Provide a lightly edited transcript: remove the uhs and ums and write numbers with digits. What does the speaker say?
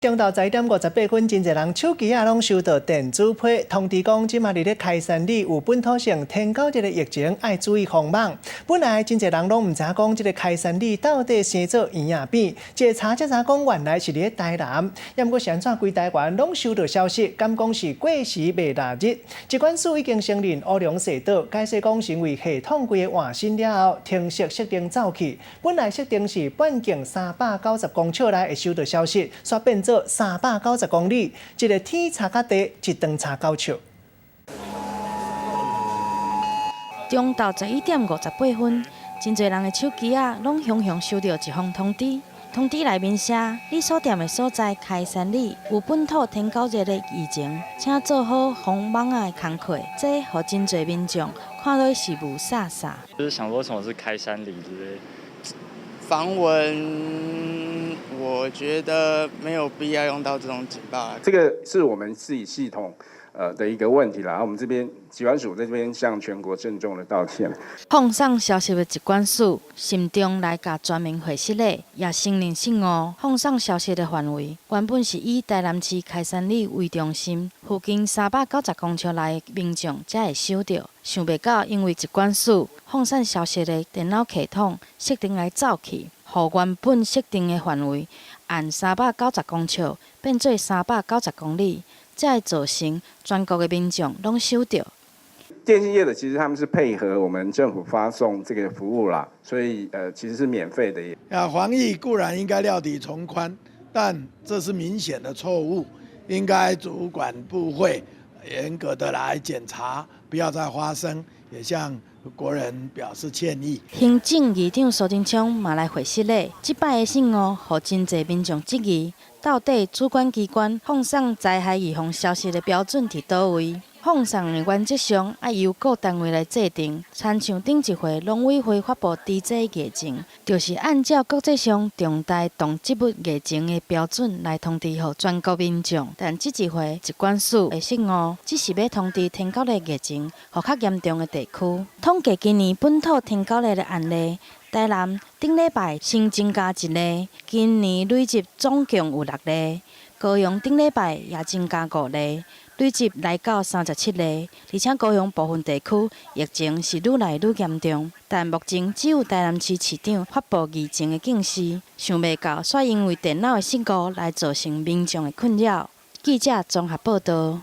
中晝11點58分，真濟人手機仔攏收到電子批通知，講這馬佇咧開山里有本土性天狗日的疫情，愛注意防網。本來真濟人攏毋知影講這个開山里到底生做圓抑扁，一查才知影講原來是佇咧台南。抑毋過是按怎規台灣攏收到消息，敢講是過時袂落日。疾管署已經承認烏龍踅倒，解釋講是因為系統規个換新了後，程式設定走去，本來設定是半徑390公尺內會收到消息，煞變做390公里，一个天差甲地，一長差九尺。中晝11點58分，真濟人的手機仔攏雄雄收到一封通知，通知內面寫：你所踮的所在開山里有本土天狗熱的疫情，請做好防網仔的工課。這予真濟民眾看落是霧煞煞。就是想說什麼是開山里之類。防蚊，我覺得沒有必要用到這種警報。這個是我們自己系統的一個問題啦。我們這邊疾管署在這邊向全國鄭重的道歉。放送消息的疾管署心中來共全民會失禮，也承認失誤。放送消息的範圍原本是以台南市開山里為中心，附近390公尺內的民眾才會收到。想袂到，因為疾管署放送消息的電腦系統設定來走去，予原本設定的範圍按390公尺變做390公里，才會造成全國的民眾攏收到。電信業者其實他們是配合我們政府發送這個服務啦，所以其實是免費的。啊，防疫固然應該料敵從寬，但這是明顯的錯誤，應該主管部會嚴格的來檢查，不要再發生，也向國人表示歉意。行政議長蘇貞昌嘛來回釋咧，這擺的失誤，予真濟民眾質疑，到底主管機關放送災害預防消息的標準佇佗位？放送的原則上愛由各單位來制定，親像頂一回農委會發布豬隻疫情，就是按照國際上重大動植物疫情的標準來通知予全國民眾。但這一回疾管署的失誤，只是欲通知天狗熱疫情予較嚴重的地區。統計今年本土天狗熱的案例，台南頂禮拜新增加一例，今年累積總共有六例。高雄頂禮拜也增加五例，累計來到37例，而且高雄部分地區疫情是愈來愈嚴重。但目前只有台南市市長發布疫情的警示，想袂到煞因為電腦的失誤來造成民眾的困擾。記者綜合報道。